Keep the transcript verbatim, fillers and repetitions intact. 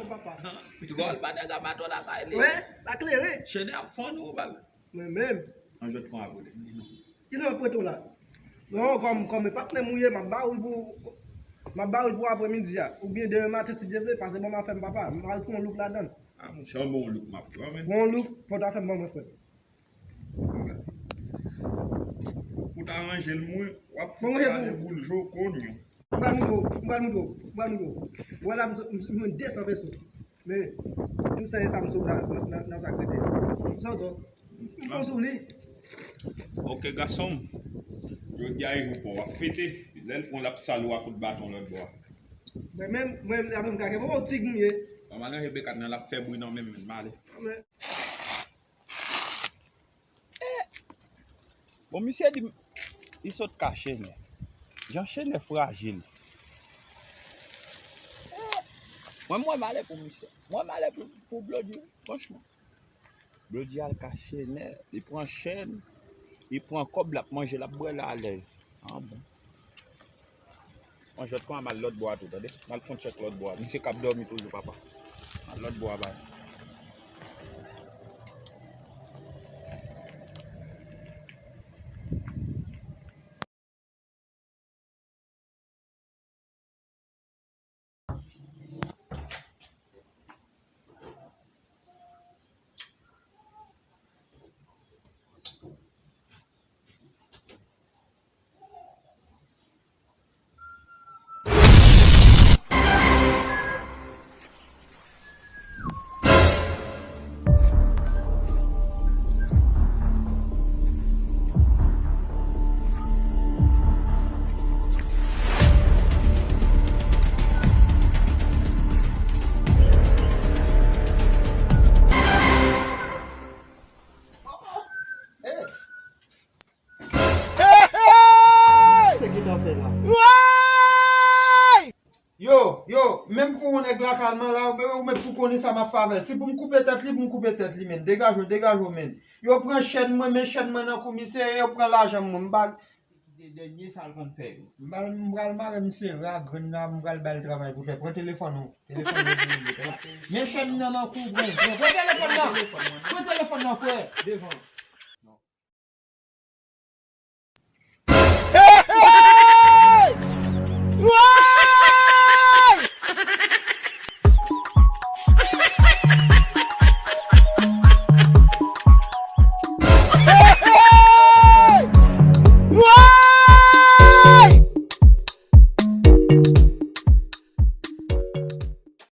Papa. Rigòl, pa nèg a baton lakay li. Wè, pa klere. Chenè ap fann ou, bal. Mwen menm. An jwèt kon apre. Ki sa m ap prete w la? Non, kòm, kòm e patnè m ou ye, m ap ba ou l pou, m ap ba ou l pou apremidi a. Oubyen demen maten, si Dye vle, pase ban m afè m, papa. M al pran yon louk ladan l. A, monchè, yon bon louk m ap pran, men. Pran yon louk, pòt afè m ban mwen, frè. Pou ta ranje l, mwen, w ap fè gade boul joko, nyon. M pral montre w, m pral montre w, m pral montre w. Ou wè la, m, m, m jwenn de san peso. Men, tout sa e sa m sot nan, nan, nan sa k rete. Zozo, m pran sou li. Ok, gason m. Jodi a e jou pa w, w ap pete. Lè l pran, l ap sal ou a kout baton lòt bò a. Mwen menm, mwen menm, la menm kake, bon, tig m ye. Ban m al ranje bekat nan, l ap fè bri nan men m, m ale. Men. Bon, misye di m, li sot ka Chenè. Jan Chenè frajil. Mwen, mwen male pou misye. Mwen male pou, pou Blodi, franchman. Blodi al ka Chenè, li pran chèn, li pran kòb, l ap manje, l ap bwè, l alèz. An bon. Mwen jwèt kon a m al lòt bò a tou, tande. M al fè yon tchèk lòt bò a. Misye k ap dòmi toujou, papa. M al lòt bò a, baz. Se ki t ap fè la? Yo, yo, menm pou yon nèg lakay mwen la, ou, ou mèt pou konnen sa m ap fè avè l. Si pou m koupe tèt li, pou m koupe tèt li, men. Degaje w, degaje w, men. Yo pran chèn mwen, men chèn mwen nan kou misye, yo pran lajan mwen. M pa, de dènye sa l konn fè yo. M pral, m pral mare misye ra grenn la, m pral ba l travay pou fè. Pran telefòn ou. Telefòn ou pou li. Men chèn nan nan kou, pran, pran, pran telefòn nan. Pran telefòn nan, frè. Devan.